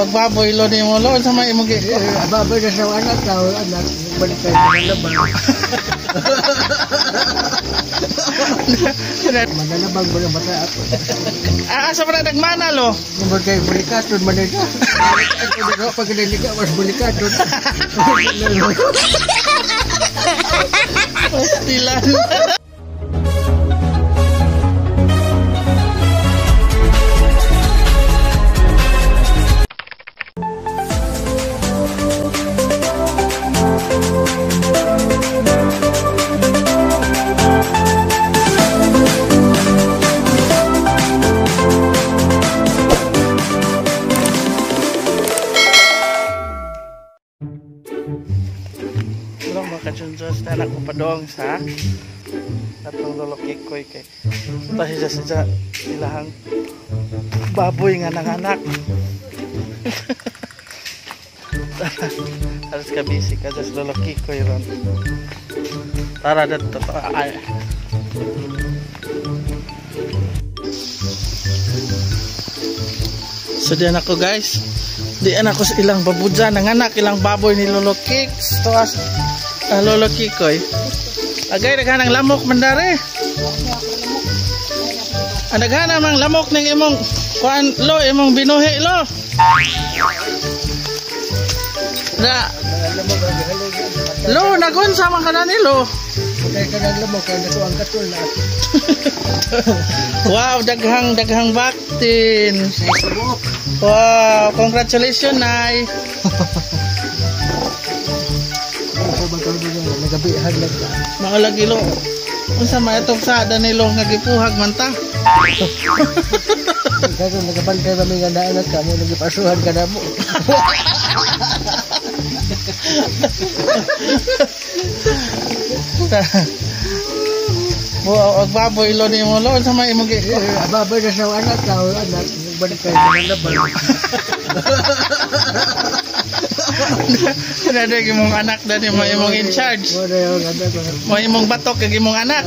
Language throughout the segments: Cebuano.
Og baboy lo nimo lo sa may imong Baboy na sa anak tao anak balik kay manalabang. Manalabang ba ng bata ako? Ah, sa para nagmana lo. Kumbaga kay bulikaton man ito. Ako pag naliga mas bulikaton. Pastilan. Anak ko padong sa atong Lolo Kikoy kay tahi sa ilahang baboy nga nanganak. Alas ka busy ka sa Lolo Kikoy ron. Tara dito ay. So diyan ako guys. Diyan ako sa ilang babudya nanganak ilang baboy ni Lolo Kicks. Tuas Lolo Kikoy. Agay daghan ang lamok mandare. Ang daghan ang lamok ning imong kuan lo imong binuhi lo. Na lo nagunsa man ka nani lo. Kay kanang lamok kay nato ang katol na. Wow, daghang daghang baktin. Wow, congratulations nay. Mga lagi lo. Unsa may atong sa Danilo nga gipuhag man ta? Karon nagabantay kami nga naanak ka mo nagipasuhan ka na mo. Buo og baboy lo nimo lo unsa may imong baboy na sa anak tao anak balik kay manalabang. Dada imong anak dani mo imong in charge. Mo imong batok kag imong anak.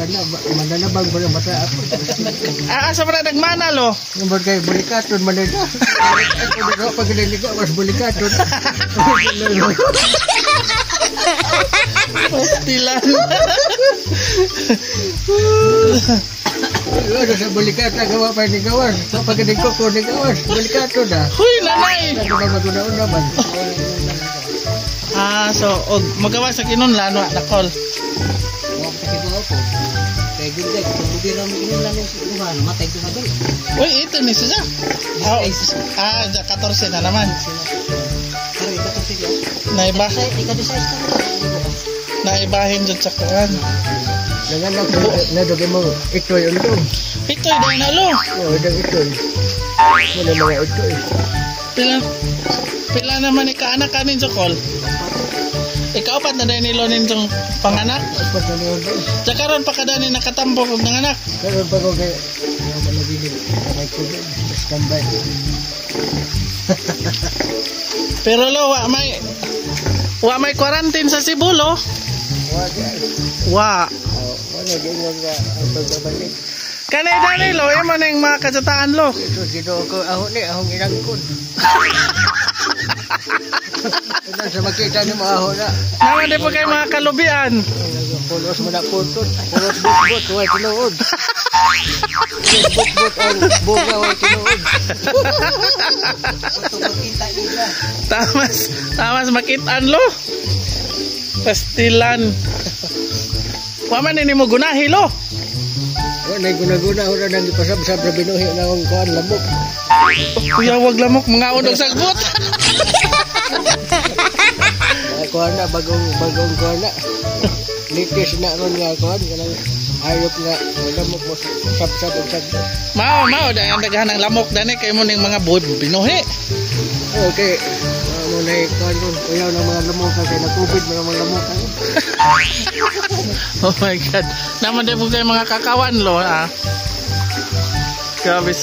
Manalabang ba bata ako. Ah, sa para nagmana lo. Number kay bulikaton man ito. Ako pag naligo mas bulikaton. Pastilan. Ano sa bulikata gawa pa ni gawas. Pag naligo ko ni gawas bulikaton na. Huy nanay. Maguna-una man. Ah, so og magawa sa kinunlan wa nakol. Wa pa kay ko. Kay gud kung biro mo kinunlan ng duha, matay duha dol. Uy, ito ni siya. Oh, ah, 14 na naman. Pero 14 ya. Naiba. Ika 16 ka. Naibahin jud sa kuan. Nanganak na dog mo itoy undo. Itoy dai na lo. Oh, dog itoy. Wala mga itoy. Pila pila naman ni kaanak kanin sokol. Ikaw pat na dahil nilo ninyong panganak? Sa karon pa kadani nakatambok og nanganak? Karon pa ko kay standby. Pero lo wa may quarantine sa Cebu lo. Wa. Wala gyud nga ang pagbabalik. Kanay dani lo imo ning mga kajataan lo. Ito Ginoo ko ahon ni ahong inangkon. Sa makita ni mo ahon na. Naman di po kayo mga kalubian. Pulos mo na putot. Pulos bukbot, way tinuod. Bukbot ang bunga, way tinuod. Tamas, tamas makitaan lo. Pastilan. Waman ni mo gunahi lo. Wala guna-guna, wala nang ipasabsab na binuhi na akong kuhan lamok. Kuya, wag lamok, mga unog sagbot. Kuhan na, bagong kuhan na. Litis na ron nga kuhan, kanang ayop nga, lamok mo, sabsab og sagbot. Mao, dahil ang daghan ng lamok, dani kayo mo ning mga binuhi. Okay, mo na kuhan ron, kuyaw ng mga lamok, kasi na-COVID mga lamok. Oh my God. Naman din po kayo mga kakawan lo, ah. Grabe.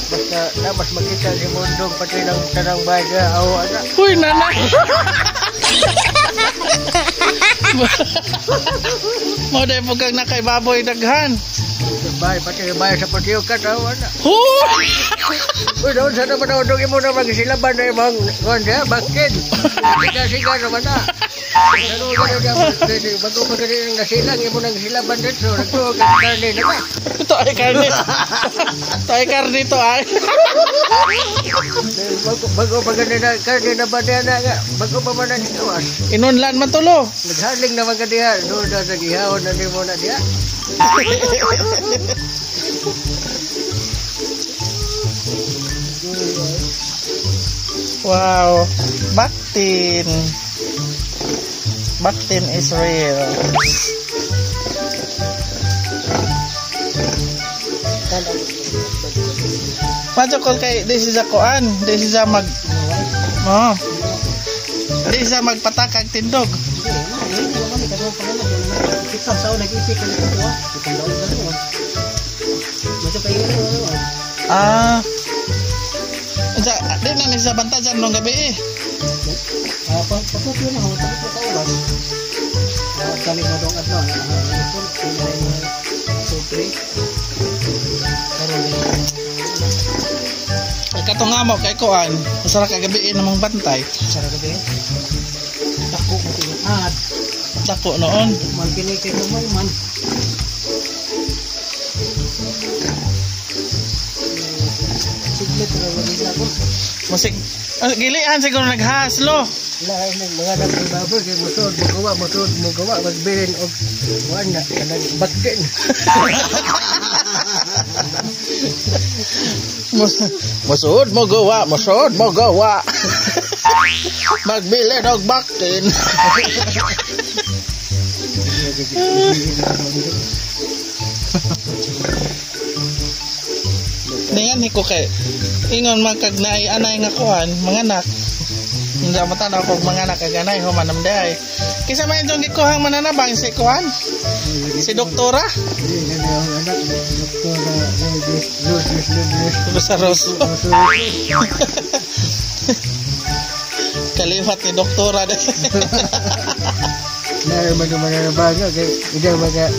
Basta na mas makita si Mundong pati ng tanang baga awa na. Huy, nanay! Mo din po kang nakaibaboy daghan. Bay, pati bay sa patiyukat awa na. Huy! Uy, doon sa naman ako doon mo naman silaban na imong kuan siya, bakit? Siga-siga naman na. Ano bago pa gani ang nasilang imo nang silaban dito, nagtuo ka karne na ka. Ito ay karne. Ito ay karne to ay. Bago pa gani na karne na ba niya na nga, bago pa man na gawas. Inunlan man tulo. Naghaling naman ka diha, doon na nagihawon na nimo na diha. Wow. Baktin. Baktin is real. Majokol kay this is a kuan, this is a mag oh. This is a magpatakag tindog. Ah. Unsa di na ni sa bantajan nung gabi eh. Pasok yun ako, tapos na kaulas. Kami na dong adlaw, sobre. Kato nga mo kay kuan, usa ra ka gabi namang bantay. Usa ra gabi. Dako mo tinuad. Dako noon. Man kini kay gamay man. Siglit ra lagi ako. Musig gilian siguro naghaslo. Lahi ng mga nagbaboy kay musod mo gawa magbilin og kuan na kanang baktin. Musod mo gawa. Magbilin og baktin. Ningan ko kay ingon man kag naay anay nga kuan manganak. Hindi mo tanaw kog manganak kag anay human nam day. Kinsa man itong gikuhang mananabang si kuan? Si doktora? Doktora. Kaliwat ni doktora. Na mananabang kay ida mga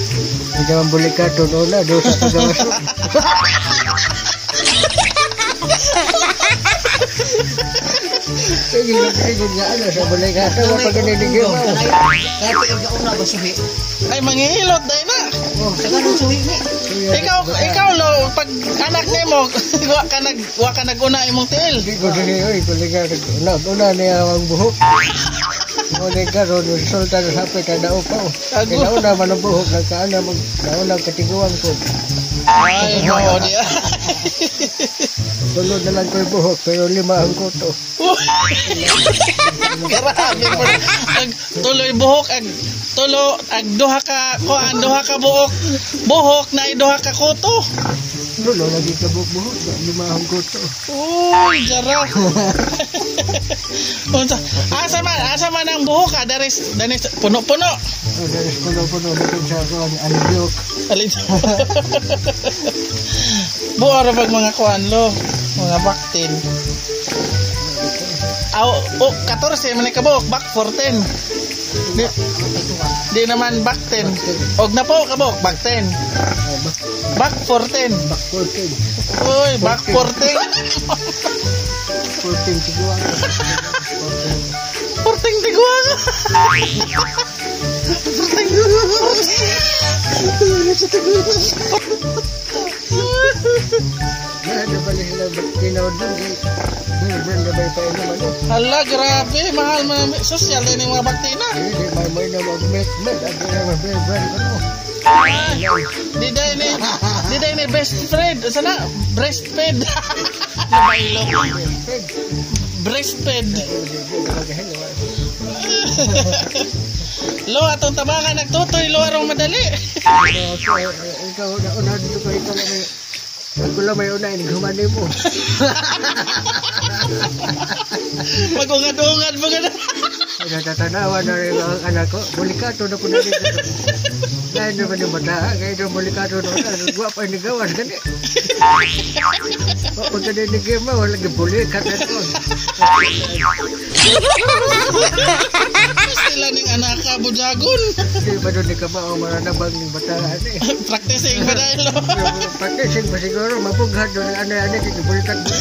ida man bulikato na do sa pagawas. Sige, nga ano sa bulikato pag-iniligyo mo. Kahit una ba suhi? Ay, manghihilot dahil na. Oh, saka nung suhi ni. Ikaw lo, pag anak nimo, wa ka nag-una imong tiil. Hindi ko dili, oy, kuliga una niya ang buhok. Ngunit karon resulta na sapit ang naupaw. Kaya nauna man ang buhok, nagkaana mag nauna katiguan ko. Ay, no, di. Tulod na lang ko yung buhok, pero 5 ang kuto. Grabe po. Ag tuloy buhok, ag tulo, ag duha ka, kuan, duha ka buhok, buhok na duha ka kuto. Tulo lagi ka buhok, 5 ang kuto. Uy, jara. Asa man ang buhok ka, daris, puno-puno. Oh, daris puno-puno, naging sa kuan, alibyok. Alibyok. Buo ra pag mga kuan lo, mga baktin. Aw, oh, 14 man ka buhok, back 14. Di naman back 10. Og na po ka buhok, back 10. Back 14. Back 14. Uy, back 14. 14 tiguang. 14 tiguang. 14 Hala, grabe. Mahal man. Sosyal din yung mga baktina. Di day ni best friend. Sana? Breastfed. Nabaylo. Breastfed. Lo, atong tabangan nagtutoy. Lo, arong madali. Ikaw, una dito ko. Ikaw lang may... Ako lang may una, inighuman mo. Mag-ungad-ungad mo gano'n. Natatanawa na rin ang anak ko. Bulikato na po na rin. Dahil naman yung bata, kaya yung bulikato na rin. Wa pa inigawas gani. Wa pa gani nigima, wala gibulikat na ito. Sila ning anak ka, Bunyagon. Di ba doon ka ba o maranabang ng bataan eh. Practicing pa dahil lo. Practicing pa siguro, mabughat doon ang anay-anay, kikibulkat-bulkat.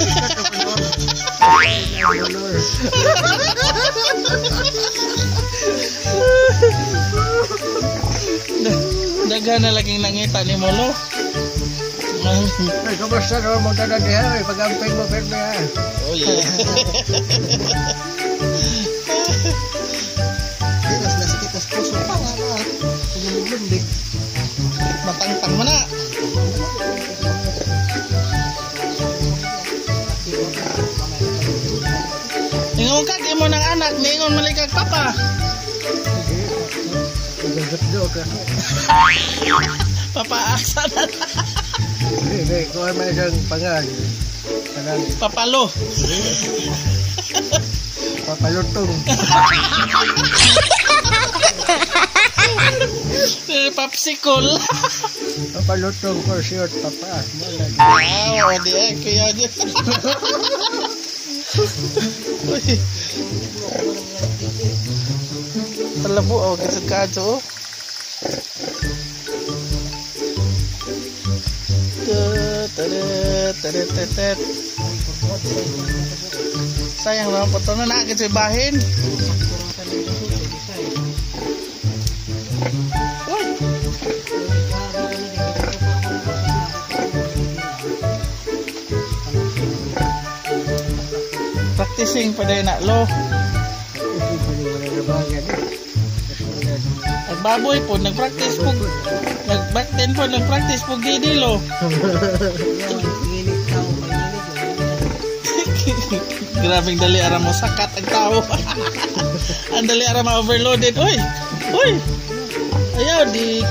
Daghan na laging nangita ni Molo. Ay, kumusta naman mo tanan diha? Pag-amping mo, pero ha. Oh yeah. Di na sila sakit tas puso pa nga na. Lumig-lumig. Matangtang mo na. Ingon ka, di mo ng anak, niingon malikag papa. Papa, aksa na. Hindi, kung may isang pangan. Papalo. Papalutong. Popsicle. Papalutong for short, papa. Wow, di ay, kuya. Uy. Talabo, oh, kasad kadyo, oh. Sayang naman po ito na naagad sa bahin. Uy! Practicing pa din na, lo. Nagbaboy po, nagpractice po. Nag-back then po, nagpractice po gidi, lo. Grabing dali ara mo sakat ang tao. Ang dali ara ma-overloaded. Uy! Uy! Ayaw, dik.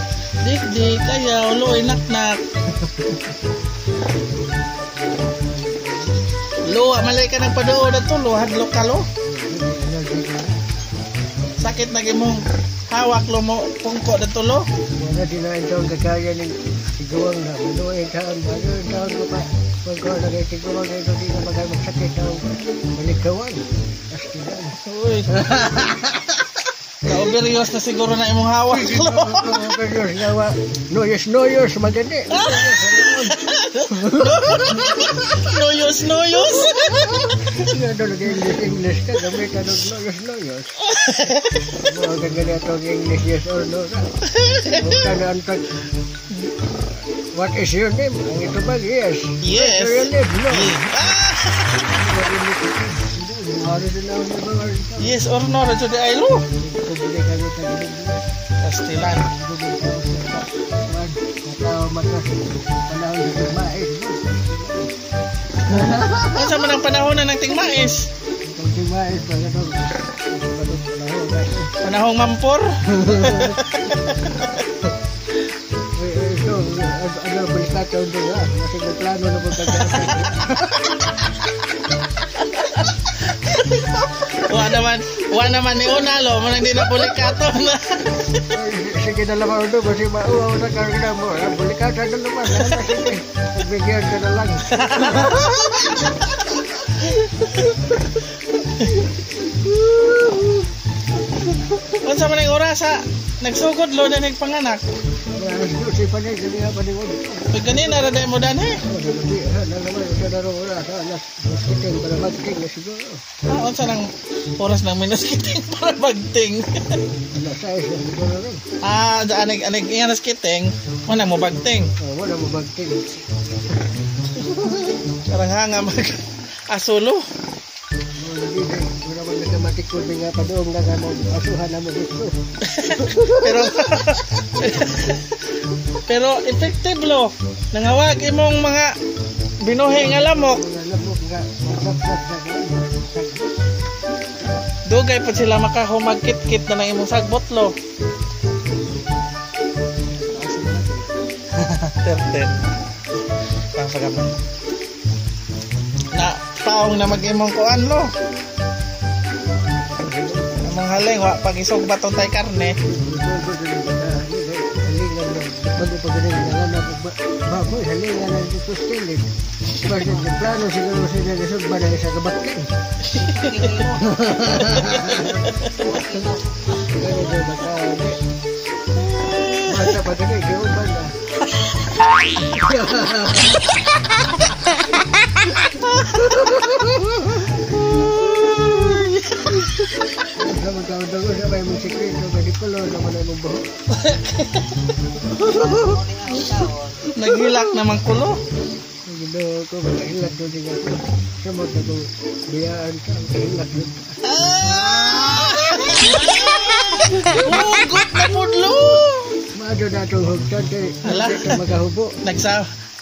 Dik, dik. Ayaw, luoy, nak-nak. Luwa, malay ka nagpadoo na to. Lo, hadlok ka, lo. Sakit na imong hawak, lo mo. Pungko na to, lo. Wala din na itong kagaya ng siguang na. Maluoy taon, maluoy taon ko pa. Pagkawa na kayo siguang na ito, di na magay magsakit ang malikawan. Astilan. Uy. Ka-overuse na siguro na imong hawak, lo. Ka-overuse na wa. No use, no use, magandi. No use, no use. Ano nag-English, English ka, gamit ka ng no use, no use. Mga ganyan itong English, yes or no. What is your name? Ang ito ba? Yes. Yes. What is your name? No. Yes or no? Radyo di ay lo. Pastilan. Unsa man ang panahon na ng tingmais? Panahong mampor? Ano, balik doon ha? Kasi may plano na pagkakasal. Wa naman ni Unalo, manang di na bulikaton. Sige na naman ito, kasi mauwaw na karga mo. Bulikatan na naman. Sige, pagbigyan ka na lang. Unsa man ang orasa? Nagsugod lo na nagpanganak. Alas 12 pa niya, ganina pa niya. Pag ganina, raday mo dan eh. Para magting na siguro. Ah, unsa nang oras ng minuskiting para bagting? Alas 6 na siguro rin. Ah, anig anig alas kiting, wala mo bagting. Oh, wala mo bagting. Parang hanga mag asulo. Wala man nagkamatikol nga padoong na mo asuhan na mo dito. Pero effective lo. Nangawag imong mga binuhi nga lamok. Dugay pa sila makahumagkit-kit na ng imong sagbot lo. 13. Pang pagamay. Na taong na mag-imong kuan lo. Among haling wa pagisog batong tay karne. Baboy halingan na dito stilin. Basta plano siguro sila gasugba na sa kabakting. Basta pa gani giuban na. Sa magkaundago sa may mong sikreto kay di kulo naman ay mong buhok. Naghilak naman kulo. Ginoo ko makahilak doon siya ko. Samot na ko biyaan ka ang kahilak doon. Ah! Hugot na pudlo. Maado na itong hugtan kay Ala. hindi ka makahubo.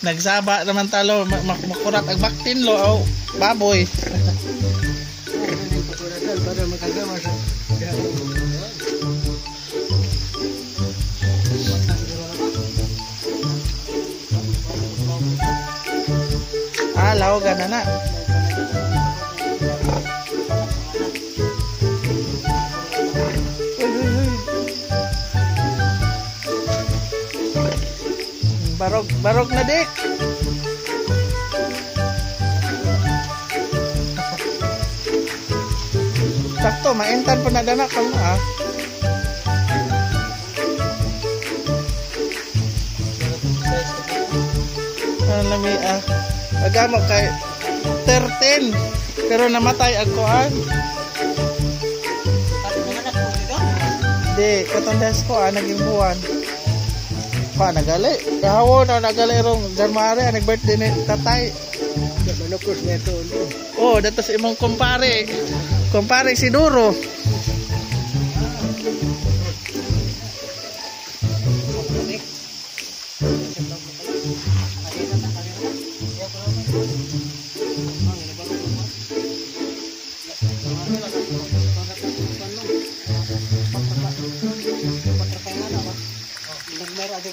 Nagsaba naman talo makurat ang baktin lo aw baboy. Ano na yung pakuratan para makagama sa Ah, laogan na na. Uy, uy, uy. Barog, barog na dik. Sakto, maintan pa na dana kamo ah. Ano lami ah. Agamo kay 13 pero namatay ang kuan. Di, katong des ko ah, naging buwan. Pa, nagali. Kahawo na nagali rong January, ah, nag-birthday ni tatay. Manukos na ito. Oh, dato sa imong kumpare. Kumpare si Duro.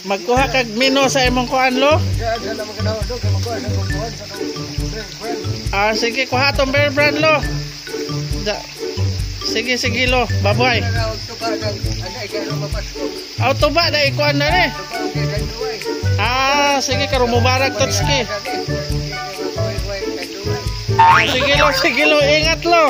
Magkuha kag mino sa imong kuan lo. Ah, sige, kuha tong bear brand lo. Da. Sige, sige lo. Bye-bye. Auto ba na ikuan na ni? Ah, sige karon mubarak totski. Ah, sige lo, sige lo, ingat lo.